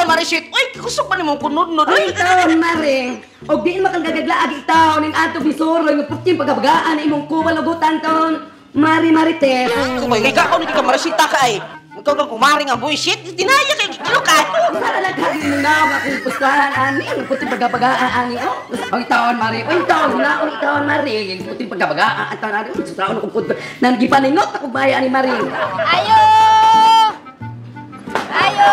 taon, Marisit. Uy, kusog pa nimo kunod-nod. Ay, taon, Mare. Og di makagagaglaag itaw ning ato bisuro nga puting pagabagaan imong kuwal og taon. Mari Marites. Kumay kay ka ni ka Marisita ka ay. Ikaw kang kumari nga bullshit. Dinaya kay kilo ka. Sara lang ka imong naong akong pustahan ani ang puting pagabagaan ani oh. Ang taon Mari, oy taon naon taon Mari, ang puting pagabagaan taon ani sa taon akong pud nan gipaningot ako bahay ani Mari. Ayo! Ayo!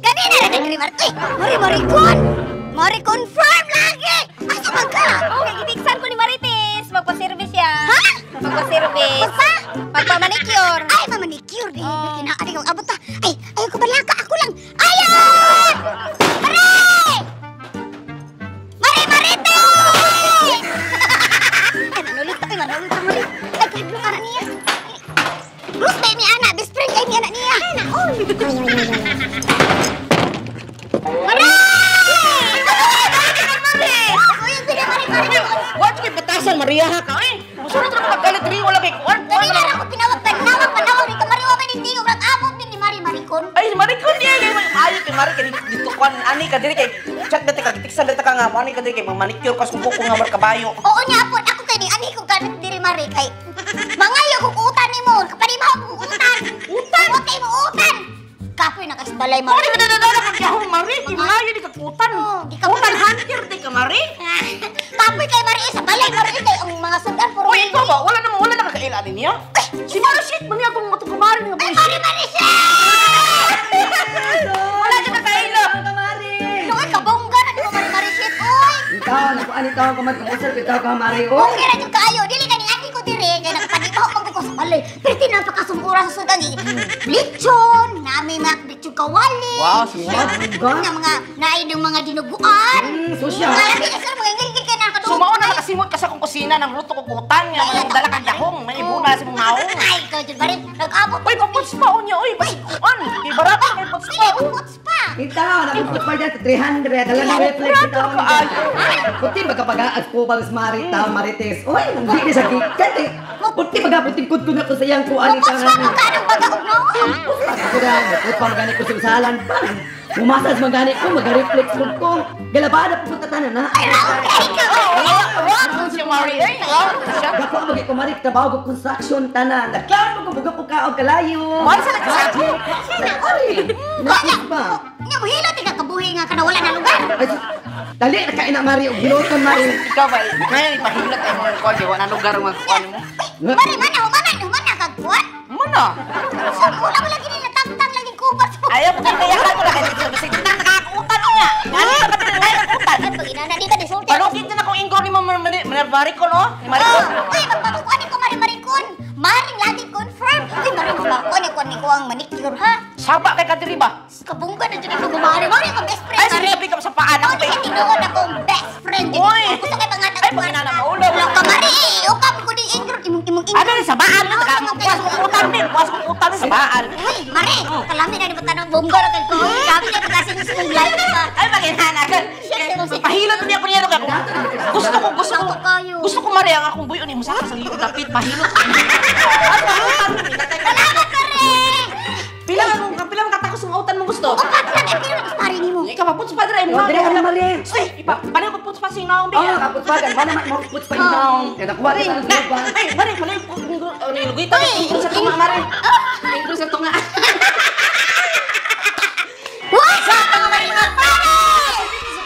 Kanina na nagri Mari. Mari Maricon. Mari confirm lagi. Asa man ka? Okay, gitiksan ko ni Marites. Magpa-service siya. Ha? Magpa-service. Magpa? Magpa-manicure. Ay, mamanicure. Di, oh. Kinaari kong abot ta. Ay, ayaw ko balaka. Ako lang. Ayo! Mari! Mari Marites! Ay, manulit ta. Ay, manulit ta, Mari. Ay, kadlo ka na niya. Ruth, may mi ana. Best friend kay mi ana niya. Ana, oh. Ay, ay, ay, ay. Mari! Mari! Uy, ang Mari, Mari. What kay batasan Maria ha ka eh. Musunod ra pagkalit diri wala kay kuan. Kanina ra ko pinawag, panawag, panawag dito. Mari, wa man hindi. Urang abot din ni Mari Maricon. Ay, Maricon niya kay ayo kay Mari kay dito kuan ani ka diri kay chat na ka gitiksan na ka nga ani ka diri kay manicure ka subo ko nga markabayo. Oo niya po, ako kay ni ani ko ganit diri Mari kay mangayo kog utan nimo, kapanimaw kog utan. Utan? Wa kay mo utan. Kapoy nakasbalay Mari. Mari ka dadala ka yahong Mari, kay mangayo di ka kutan. Oo, di ka Utan hunter di ka Mari. Kapoy kay Mari sa balay Mari kay ang mga sudan puro. Uy, ikaw ba? Wala naman, wala nakakaila ani niya. Si Mari shit, man niya atong atong kumari nga Ay, bullshit. Mari Mari siya! Wala ka nakaila. Mari. Luoy ka bongga na nimo Mari Mari shit oy. Ikaw na ko ani taon ka man kumusta bitaw ka Mari. Oh. Okay ra jud kaayo, dili ka ning ani ko diri kay nakapanimaw man ko sa balay. Pero tinapakasumura sa sudan. Lechon, nami mga lechon kawali. Wow, suwag. Nga mga naay ng mga dinuguan. Social. Mga labi na sir, mga ngilgil ka na kadungog. Sumao na nakasimot ka sa akong kusina nang luto ko kutan nga mga dala kang yahong, may ibuna sa mong naong. Ay, ikaw dyan ba rin? Nag-abot. Uy, paputs pa unya, uy, bas kuan. Kay barata kay puts pa. Ay, paputs pa. Itaw, nakaput pa dyan sa 300. Alam mo, reflex itaw. Puti magkapagaan ko balas Mari taon Marites. Uy, hindi na sa gikat eh. Puti magaputing kudkod na ko sa iyang kuan Paputs pa mo ka ng bagaog no? Ako na, put pa magani ko sa usalan pa. Umasas magani ko, maga-reflex ko ko. Galabada po ko tatanan na. Ay, raon kay ka. Wala si Mari. Ay, siya. Dako ang magay kumari trabaho ko construction tanan. Nagklaro ko buga ko ka og kalayo. Mari sa nagkasako. Ay, nakis ba? Nya mo hilo tika kabuhi nga kana wala na lugar. Ay, dali na kain na Mari og giluton Mari. Ikaw ba, kaya ipahilot ay mga kuan, wala lugar mga kuan mo. Mari man na humana, humana kag kuan. Muna. So, wala mo lagi nila tangtang lagi kubat. Ayaw ko kaya ko lang kay sa nakakakutan niya. Ngani ka ba nakakakutan? Ay, pag inana di ka disulti. Palugit na akong inggo ni Mama Maricon, oh. Ni Maricon. Uy, magpapakuan ko Mari Maricon. Maring lagi confirm. Uy, Mari magpakuan ko ni ko ang manicure ha. Saba kay kadiri ba? Kabungga na dyan ako Mari. Mari akong best friend. Ay, sige, sabi ka sa paan ako. Ako di tinuod akong best friend. Uy! Gusto kay mga Ay, pag inana maulaw. Wala ka Mari. Ukap ko di ingro imong imong ingro. Ano ni sabaan? Puwas ko utan din. Puwas ko utan sa sabaan. Uy, Mari, kalami na ni batanong bongga ra kay ko. Kami na kasi sa mong live ba. Ay, maginhana ka. Pahilot niya ko niya ako. Gusto ko, gusto ko. Gusto ko Mari ang akong buyon ni Musaka sa liyog dapit pahilot. Salamat Mari. Pila akong pila ang katakos ng utan mo gusto? Upat lang eh pero pare nimo. Ikaw pa puts pa dre mo. Oh, dili ka Mari. Ay, ipa paano ko puts pa sing naong Oh, biya. kaput pa kan mana mo put pa naong. Kaya nakuha ta Na, ay, Mari, mali ni lugita ni sa tunga Mari. Ingro sa tunga. What's up mga Mari mga pare?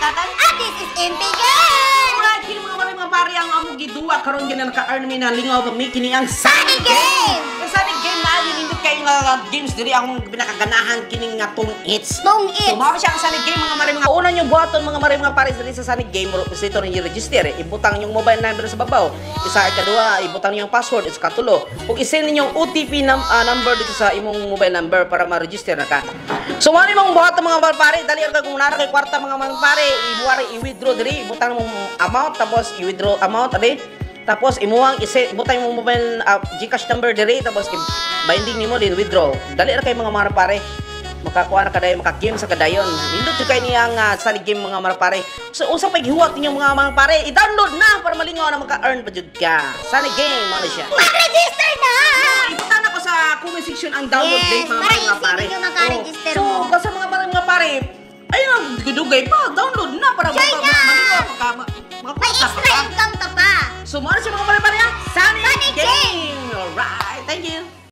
Ah, this is MP Girl. Mura kini mga Mari mga pare ang among giduwa karon gina naka-earn mi na lingaw pag mi kini ang Sunny Game. Ang Sunny Game na yun nindot kayo nga games diri akong pinakaganahan kining nga tong its. Tong its. So, mao siya ang Sunny Game mga mare mga una nyo buhaton mga mare mga pare diri sa Sunny Game dito rin register eh. Ibutang yung mobile number sa babaw. Isa ikaduha, ibutang yung password isa katulo. Ug isend ninyong OTP number dito sa imong mobile number para ma-register na ka. So mao ni mong buhaton mga mare pare, dali ra kung nara kay kwarta mga mare pare, ibuwari i-withdraw diri, ibutang mong amount tapos i-withdraw amount abi. Tapos imuhang ise ibutang imong mobile GCash number diri tapos binding nimo din withdraw. Dali ra kay mga mare pare. Makakuha na kadayon, maka-game sa kadayon. Nindot jud kay niya nga Sunny Game mga mare pare. So unsa pay gihuwat ninyo mga mga pare, i-download na para malingaw na maka-earn pa jud ka. Sunny Game mo na siya. Mag-register na! Ibutang ako sa comment section ang download Yes, link mga para mga pare. easy ninyo maka-register. Dugay pa, download na para Join na! May extra income ka pa. So, mao na siya, mga mare-mare, ha? Sunny Sunny Game! Alright, thank you!